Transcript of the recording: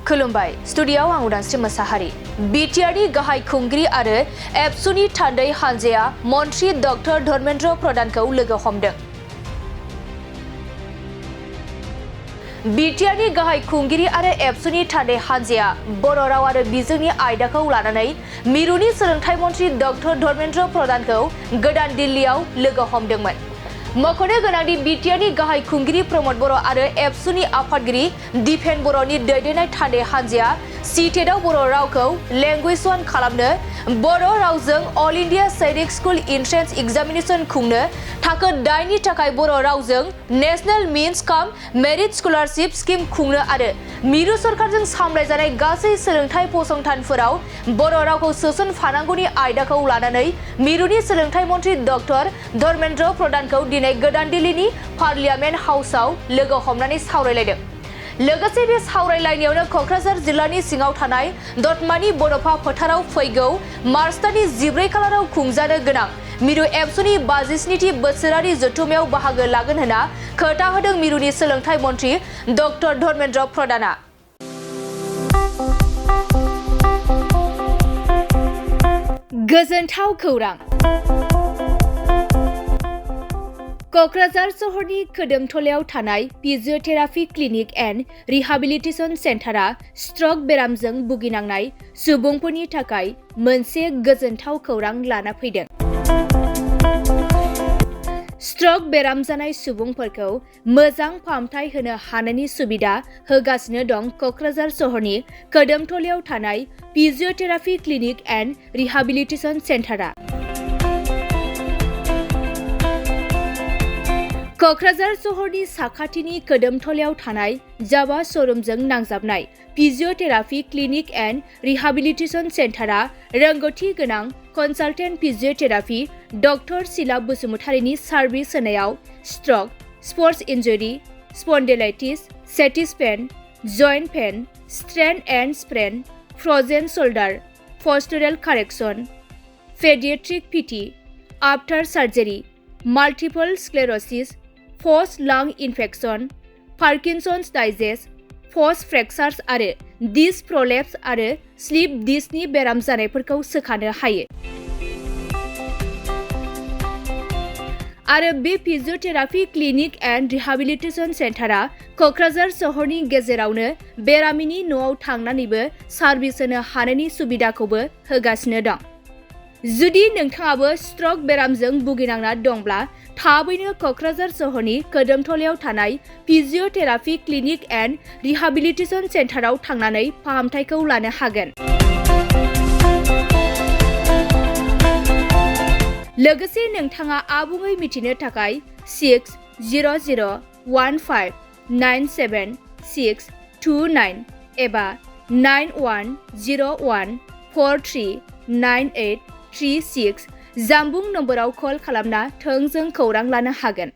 खुलुमबाय स्टुडियोआव आं उदांस्रि मोसाहारि बिटिआरनि गाहाय खुंगिरि आरो एबसुनि थान्दै हानजाया मन्त्रि डक्टर धर्मेन्द्र प्रधानखौ लोगो हमदों। बिटिआरनि गाहाय खुंगिरि आरो एबसुनि थान्दै हानजाया बर' राव आरो बिजोंनि आयदाखौ लानानै मिरुनि सोलोंथाइ मन्त्रि डक्टर धर्मेन्द्र प्रधानखौ गोदान दिल्लीयाव लोगो हमदोंमोन। मख'नो गोनांदि बिटिआरनि गाहाय खुंगिरि प्रमद बर' आरो एबसुनि आफादगिरि दिपेन बर'नि दैदेननाय थान्दै हानजाया सिटेटआव बर' रावखौ लेंगुवेज 1 खालामनो, बर' रावजों अल इन्डिया सैनिक स्कुल इन्ट्रेन्स एग्जामिनेशन खुंनो, थाखो 9 नि थाखाय बर' रावजों नेशनेल मिन्स काम मेरिट स्कलारशिप स्किम खुंनो आरो मिरु सरकारजों सामलायजानाय गासै सोलोंथाइ फसंथानफोराव बर' रावखौ सोसनफानांगौनि आयदाखौ लानानै मिरुनि सोलोंथाइ मन्त्रि डक्टर धर्मेन्द्र प्रधानखौ दिनै गोदान दिल्लीनि पार्लियामेन्ट हाउसआव लोगो हमनानै सावरायलायदों। लोगोसे बे सावरायलायनायावनो क'क्राझार जिल्लानि सिङाव थानाय दतमानि बड'फा फोथाराव फैगौ मार्च दाननि 14 खालाराव खुंजानो गोनां मिरु एबसुनि 57थि बोसोरारि जथुम्मायाव बाहागो लागोन होनना खोथा होदों मिरुनि सोलोंथाइ मन्त्रि डक्टर धर्मेन्द्र प्रधाना। गोजोनथाव खौरां। क'क्राझार सहरनि खोदोमथलायाव थानाय physiotherapy clinic and rehabilitation सेन्टारा struck बेरामजों भुगिनांनाय सुबुंफोरनि थाखाय मोनसे गोजोनथाव खौरां लाना फैदों। स्ट्रक बेराम जानाय सुबुंफोरखौ मोजां फाहामथाय होनो हानायनि सुबिदा होगासिनो दं क'क्राझार सहरनि खोदोमथलायाव थानाय फिजियोथेरापि क्लिनिक एन्ड रिहाबिलिटेसन सेन्टारा। क'क्राझार सहरनि साखाथिनि खोदोमथलायाव थानाय जावा श'रुमजों नांजाबनाय फिजियोथेरापि क्लिनिक एन्ड रिहाबिलिटेसन सेन्टारा रोंगौथि गोनां कनसालटेन्ट फिजियोथेरापि डक्टर शीला बसुमतारीनि सार्भिस होनायाव stroke, sports injury, spondylitis, sciatica pain, joint pain, strain and sprain, frozen shoulder, postural correction, paediatric PT, after surgery, multiple sclerosis, post lung infection, Parkinson's disease, post fractures आरो disc प्रलेप्स आरो slip डिस्कनि बेराम जानायफोरखौ सोखानो हायो। आरो बे फिजियोथेरापि clinic and rehabilitation सेन्टारा क'क्राझार सहरनि गेजेरावनो बेरामिनि न'आव थांनानैबो सार्भिस होनो हानायनि सुबिदाखौबो होगासिनो दं। जुदि नोंथाङाबो स्ट्रक बेरामजों भुगिनांना दंब्ला थाबैनो क'क्राझार सहरनि खोदोमथलायाव थानाय फिजियोथेरापि क्लिनिक एन्ड रिहाबिलिटेसन सेन्टाराव थांनानै फाहामथायखौ लानो हागोन। लोगोसे नोंथाङा आबुङै मिथिनो थाखाय 6001597629 एबा 9101439836 जामबुं नम्बराव कल खालामना थोंजों खौरां लानो हागोन।